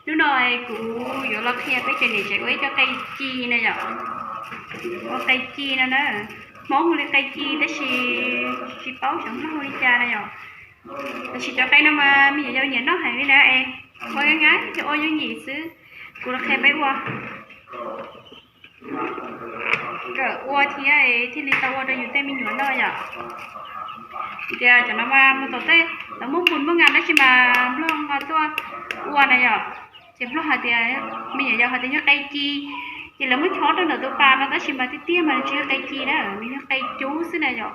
Hnub no kuv yuav los qhia peb cov niam tsev ua ib co qe ci na yom. Ua qe ci no na, Hmoob hu li qe ci tab sis tsis paub xyov Nplog hu li cas na yom. Tab sis cov qe no mas me nyuam yaus nyiam noj heev li na es ua nyaij nyaij ces ua yooj yim xwb. Kuv los qhia peb ua, kawm ua thiab thiaj li tau ua rau yus tej me nyuam noj yom. Tias cov no mas mus tom tej lawv muaj npus muaj nga dab tsi mas Nplog nqa tuaj ua na yom. Ces Nplog hais tias, me nyuam yaus hais tias yog qe ci, ces lawv muab chob rau ntawm tus pas no tab sis mas tiag tiag mas nws tsis yog qe ci na, nws yog qe cub xwb na yom.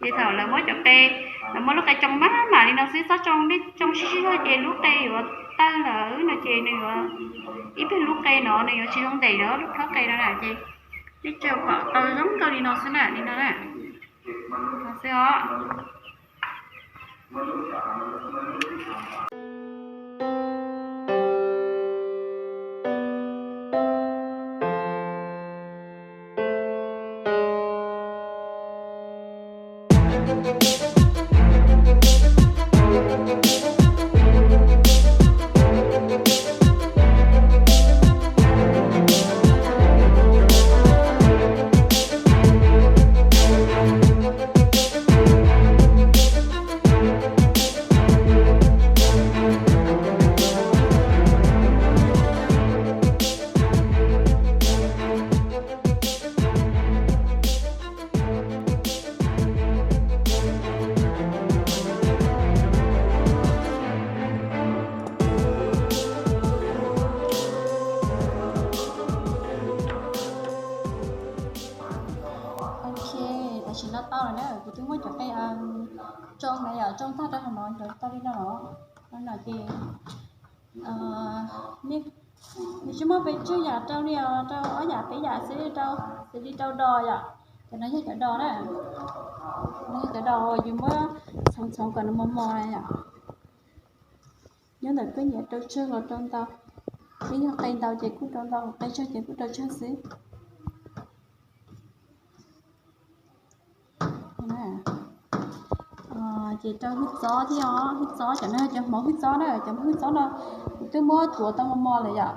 Ces thaum lawv muab cov qe, lawv muab lub qe tsoo maj mam li no xwb, txhob tsoo, tsoo sib sib zog ces lub qe yuav tawg lawm no ces nws yuav, ib pliag lub qe no nws yuav tsis zoo ntev lawm, lub plhaub qe no na ces nej tsuas kom tau zoo nkaus li no xwb na, li no na. Xwb os. Ok, tam sim no tau lawm na, kuv twb muab cov qe tsoo na yom, tsoo tag rau hauv no cov tau li no los, no ces nws tsis muaj pes tsawg yam, rau li rau ob yam peb yam xwb rau, xws li rau dos yom. Cov no yog cov dos na, no yog cov dos uas yus muab txhoov txhoov kom nws mos mos na yom. Nyob ntawm koj nyiam rau tsawg los rau ntau, twb yog qe ntau ces kuj rau ntau, qe tsawg ces kuj rau tsawg xwb. Ces rau hwj txob thiab os, hwj txob cov no cov hmoov hwj txob na, cov hmoov hwj txob no kuv twb muab tuav tau mos mos lawm yom.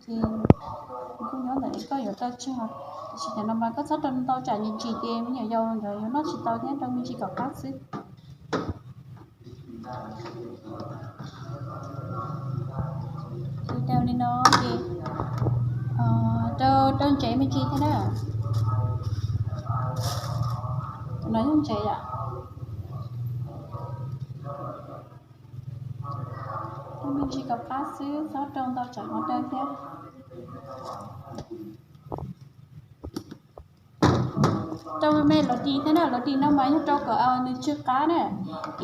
Ces kuj nyob ntawm koj yuav rau tsawg, tiam sis cov no mas koj txhob rau ntau tsam nws ntsis ces me nyuam yaus nkawd yuav noj tsis tau thiab, rau me ntsis kom qab xwb. Ces rau li no ces rau, rau ntsev me ntsis thiab na. Cov no yog ntsev yom. Rau me ntsis kom qab xwb, txhob rau ntau tsam hov rau thiab. Rau me me los dis thiab na, los dis no mas yog rau kom nws tsw qab na.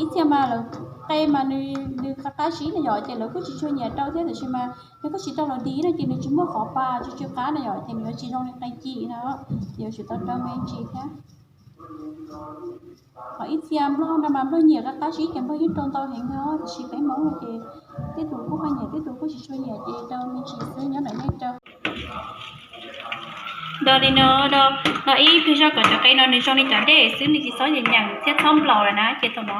Ib txhia mas lawv qe mas nws qab qab zib na yom, ces lawv kuj tsis tshua nyiam rau thiab, tiam sis mas yog koj tsis rau los dis no ces nws tsis muaj qhov pa tsw tsw qab na yom, ces nws yuav tsis zoo li qe ci no, ces yuav tsum tau rau me ntsis thiab. Ho ib txhia Nplog no mas Nplog nyiam qab qab zib ces Nplog yeej rau ntau heev no, tiam sis peb Hmoob no ces tej tus kuj ho nyiam, tej tus kuj tsis tshua nyiam, ces rau me ntsis xwb nyob ntawm nej rau. Do li no, do, do ib pliag zog kom cov qe no nws zoo li cov dej xwb, nws tsis txhob nyeem nyeem thiab txhob nplaum lawm na, ces thaum no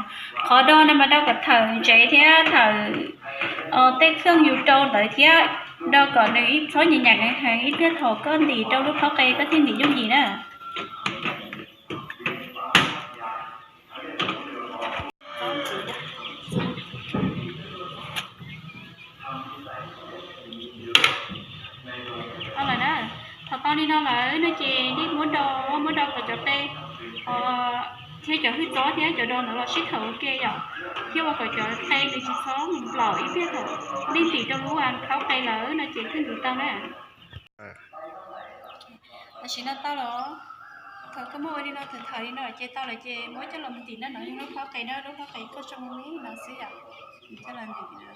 qhov do no mas do kom thawm ntsev thiab thawm tej kheej yus rau ntawd thiab, do kom nws txhob nyeem nyeem heev, ib pliag thaum koj ntim rau lub plhaub qe koj thiaj ntim yooj yim na. Tau lawm na, thaum tau li no lawm no ces nej muab do, muab do kom cov qe thiab cov hwj txob thiab cov do ntawd los sib thawm ua ke yom, thiab ua kom cov qe nws tsis txhob nplaum, ib pliag thaum nej ntim rau lub plhaub qe lawm no ces thiaj ntim tau na. Tam sim no tau lawm, thaum koj muab ua li no, thaum thawm li no ces tau lawm ces muab coj los ntim na, no yog lub plhaub qe na, lub plhaub qe koj tsoo me me no xwb yom, coj los ntim na.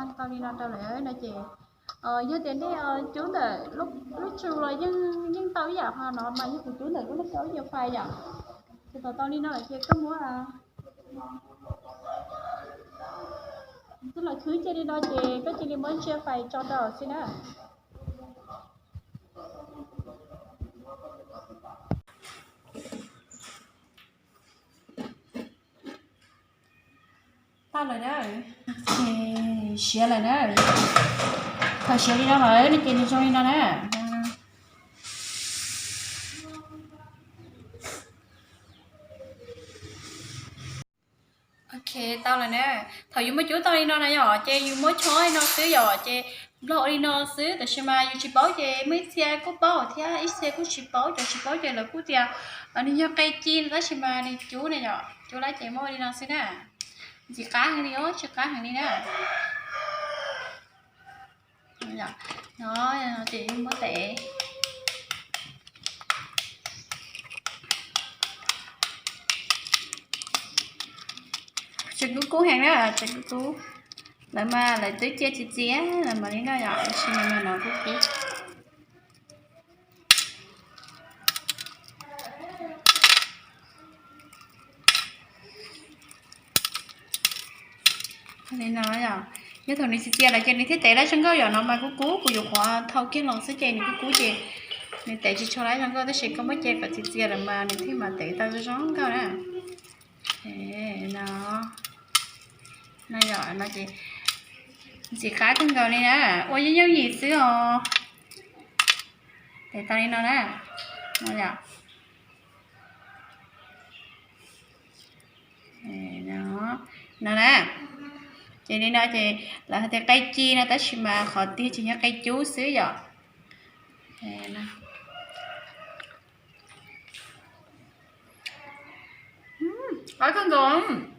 Tau li no rau lawm no ces, yog tias nej cub ntawm lub tsu los yeej tau ib yam, ho no mas yog kuv cub ntawm lub laj kau ib yam fais yom. Ces thaum tau li no lawm ces koj muab, twb los khwb cia li no ces koj cia li muab ntsia fais tso rau xwb na. Tau lawm na. Siav lawm na. Thaum siav li no lawm no ces nws zoo li no na. Ok, tau lawm na. Thaum yus muab cub tau li no na yom, ces yus muab chob li no xwb yom, ces nplog ua li no xwb, tab sis mas yus tsis paub ces muaj ib txhia kuj paub thiab ib txhia kuj tsis paub, cov tsis paub ces lawv kuj tias nws yog qe ci no, tab sis mas nws cub na yom, cub lawm ces muab ua li no xwb na. Ntxim qab heev li os, tsis qab heev li na. No ces muab tev. Tseem kub kub heev na, tseem kub kub. Lawv mas lawv twb cia txias txias lawm mas li no yom, tab sis mas no kuj kub. Li no yom, yog thaum nws txias txias lawm ces nws thiaj tev lab zoo nkauj yom, no mas kub kub, kuv yuav qhuav thau kiag los xwb ces nws kub kub ces nws tev tsis tshua lab zoo nkauj, tab sis koj muab ce kom txias txias lawm mas nws thiaj mam tev tau zoo nkauj na. No, no yom, no ces ntxim qab kawg nkaus li na, ua yooj yooj yim xwb os. Tev tau li no na, no yom. No na, ces li no ces lawv hais tias qe ci no tab sis mas qhov tiag tsis yog qe cub xwb yom. Qab kawg nkaus.